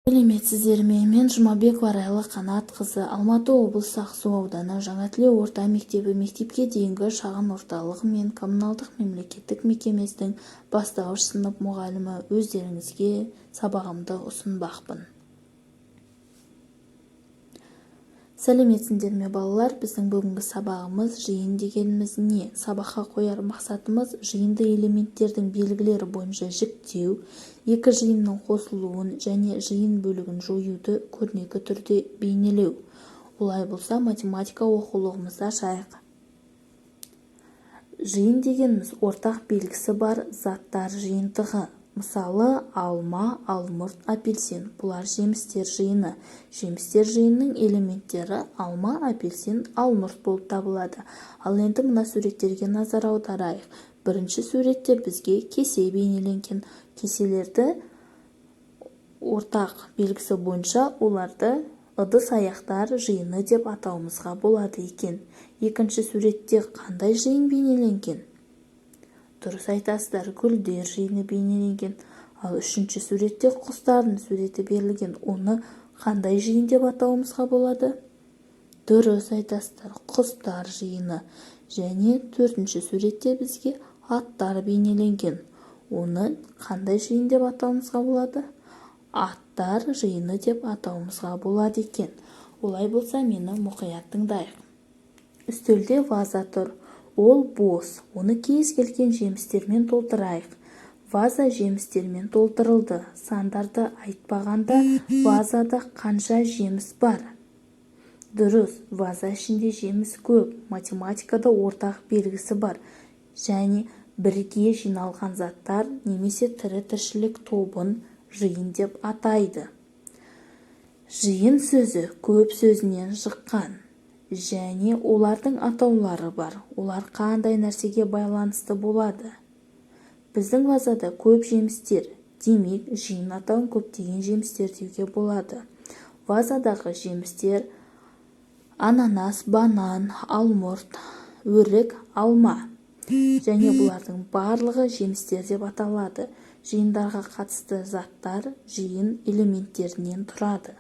Сәлеметсіздер ме? Мен Жұмабекова Арайлы Қанатқызы, Алматы облысы, Ақсу ауданы, Жаңатілеу орта мектебі мектепке дейінгі шағын орталығы мен коммуналдық мемлекеттік мекемесінің бастауыш сынып мұғалімі. Өздеріңізге сабағымды ұсынбақпын. Сәлеметсіңдер ме, балалар? Біздің бүгінгі сабағымыз: «Жиын дегеніміз не?» Сабаққа қояр мақсатымыз: жиынды элементтердің белгілері бойынша жіктеу, екі жиынның қосылуын және жиын бөлігін жоюды көрнекі түрде бейнелеу. Олай болса, математика оқулығымызды ашайық. Жиын дегеніміз – ортақ белгісі бар заттар жиынтығы. Мысалы, алма, алмұрт, апельсин – бұлар жемістер жиыны. Жемістер жиынының элементтері алма, апельсин, алмұрт болып табылады. Ал енді мына суреттерге назар аударайық. Бірінші суретте бізге кесе бейнеленген. Кеселерді ортақ белгісі бойынша оларды ыдыс-аяқтар жиыны деп атауымызға болады екен. Екінші суретте қандай жиын бейнеленген? Дұрыс айтасыздар, гүлдер жиыны бейнеленген. Ал үшінші суретте құстардың суреті берілген. Оны қандай жиын деп атауымызға болады? Дұрыс айтасыздар, құстар жиыны. Және төртінші суретте бізге аттар бейнеленген. Оны қандай жиын деп атауымызға болады? Аттар жиыны деп атауымызға болады екен. Олай болса, мені мұқият тыңдайық. Үстелде ваза тұр, ол бос. Оны кез келген жемістермен толтырайық. Ваза жемістермен толтырылды. Сандарды айтпағанда, вазада қанша жеміс бар? Дұрыс, ваза ішінде жеміс көп. Математикада ортақ белгісі бар және бірге жиналған заттар немесе тірі тіршілік тобын жиын деп атайды. Жиын сөзі көп сөзінен шыққан және олардың атаулары бар. Олар қандай нәрсеге байланысты болады? Біздің вазада көп жемістер. Демек, жиын атауын көптеген жемістер деуге болады. Вазадағы жемістер: ананас, банан, алмұрт, өрік, алма. Және бұлардың барлығы жемістер деп аталады. Жиындарға қатысты заттар жиын элементтерінен тұрады.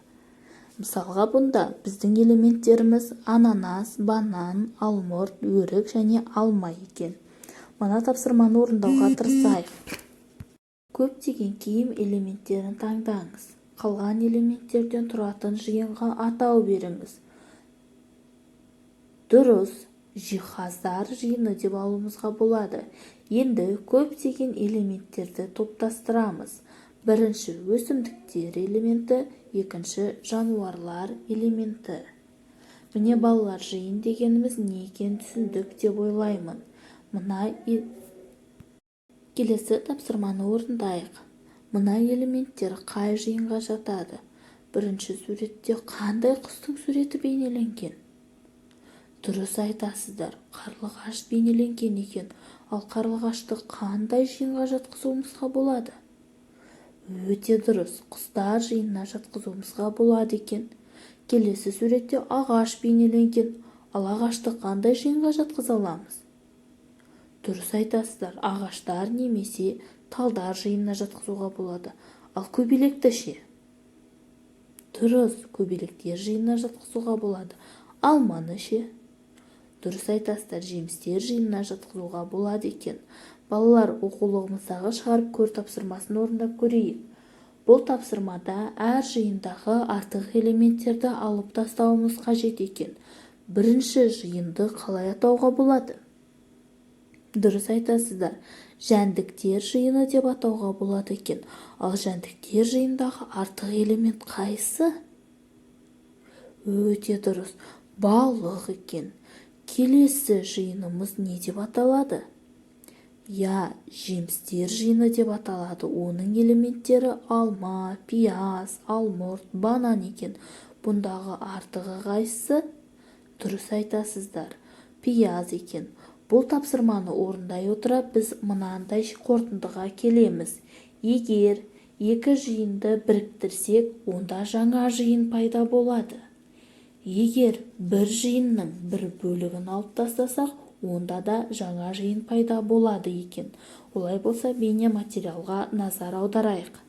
Мысалға, бұнда біздің элементтеріміз ананас, банан, алмұрт, өрік және алма екен. Мына тапсырманы орындауға тырысайық. Көптеген киім элементтерін таңдаңыз. Қалған элементтерден тұратын жиынға атау беріңіз. Дұрыс, жиһаздар жиыны деп алуымызға болады. Енді көптеген элементтерді топтастырамыз. Бірінші өсімдіктер элементі, екінші жануарлар элементі. Міне, балалар, жиын дегеніміз не екенін түсіндік деп ойлаймын. Мына келесі тапсырманы орындайық. Мына элементтер қай жиынға жатады? Бірінші суретте қандай құстың суреті бейнеленген? Дұрыс айтасыздар, қарлығаш бейнеленген екен. Ал қарлығашты қандай жиынға жатқызуымызға болады? Өте дұрыс, құстар жиынына жатқызуымызға болады екен. Келесі суретте ағаш бейнеленген. Ал ағашты қандай жиынға жатқыза аламыз? Дұрыс айтасыздар, ағаштар немесе талдар жиынына жатқызуға болады. Ал көбелекті ше? Дұрыс, көбелектер жиынына жатқызуға болады. Алманы ше? Дұрыс айтасыздар, жемістер жиынына жатқызуға болады екен. Балалар, оқулығымыздағы «Шығарып көр» тапсырмасын орындап көрейік. Бұл тапсырмада әр жиындағы артық элементтерді алып тастауымыз қажет екен. Бірінші жиынды қалай атауға болады? Дұрыс айтасыздар, жәндіктер жиыны деп атауға болады екен. Ал жәндіктер жиынындағы артық элемент қайсы? Өте дұрыс, балық екен. Келесі жиынымыз не деп аталады? Иә, жемістер жиыны деп аталады. Оның элементтері алма, пияз, алмұрт, банан екен. Бұндағы артығы қайсысы? Дұрыс айтасыздар, пияз екен. Бұл тапсырманы орындай отыра, біз мынандай қорытындыға келеміз: егер екі жиынды біріктірсек, онда жаңа жиын пайда болады. Егер бір жиынның бір бөлігін алып тастасақ, онда да жаңа жиын пайда болады екен. Олай болса, бейнематериалға назар аударайық.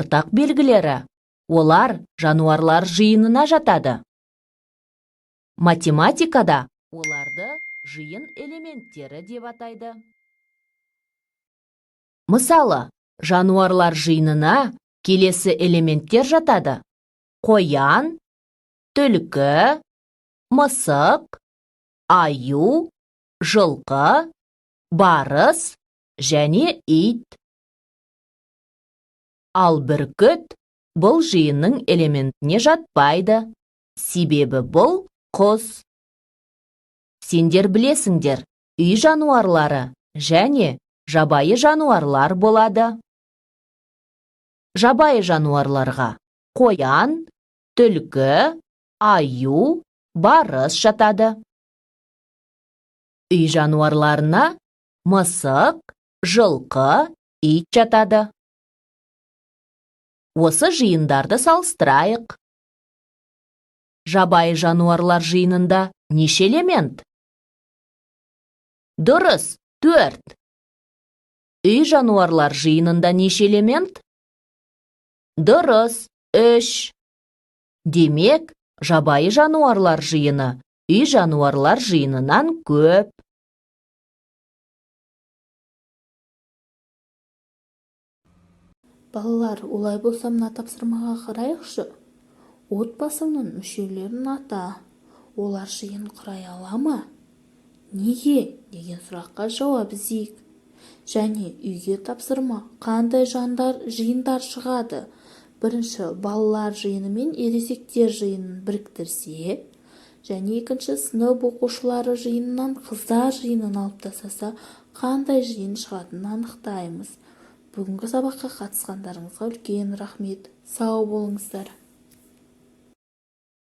Ортақ белгілері: олар жануарлар жиынына жатады. Математикада оларды жиын элементтері деп атайды. Мысалы, жануарлар жиынына келесі элементтер жатады: қоян, түлкі, мысық, аю, жылқы, барыс және ит. Ал бүркіт бұл жиынның элементіне жатпайды, себебі бұл құс. Сендер білесіңдер, үй жануарлары және жабайы жануарлар болады. Жабайы жануарларға қоян, түлкі, аю, барыс жатады. Үй жануарларына мысық, жылқы, ит жатады. Осы жиындарды салыстырайық. Жабайы жануарлар жиынында неше элемент? Дұрыс, 4. Үй жануарлар жиынында неше элемент? Дұрыс, 3. Демек, жабайы жануарлар жиыны үй жануарлар жиынынан көп. Балалар, олай болса мына тапсырмаға қарайықшы. Отбасыңның мүшелерін ата. Олар жиын құрай ала ма? Неге деген сұраққа жауап іздейік. Және үйге тапсырма: қандай жиындар шығады? Бірінші, балалар жиыны мен ересектер жиынын біріктірсе, және екінші, сынып оқушылары жиынынан қыздар жиынын алып тастаса, қандай жиын шығатынын анықтаймыз. Бүгінгі сабаққа қатысқандарыңызға үлкен рахмет. Сау болыңыздар.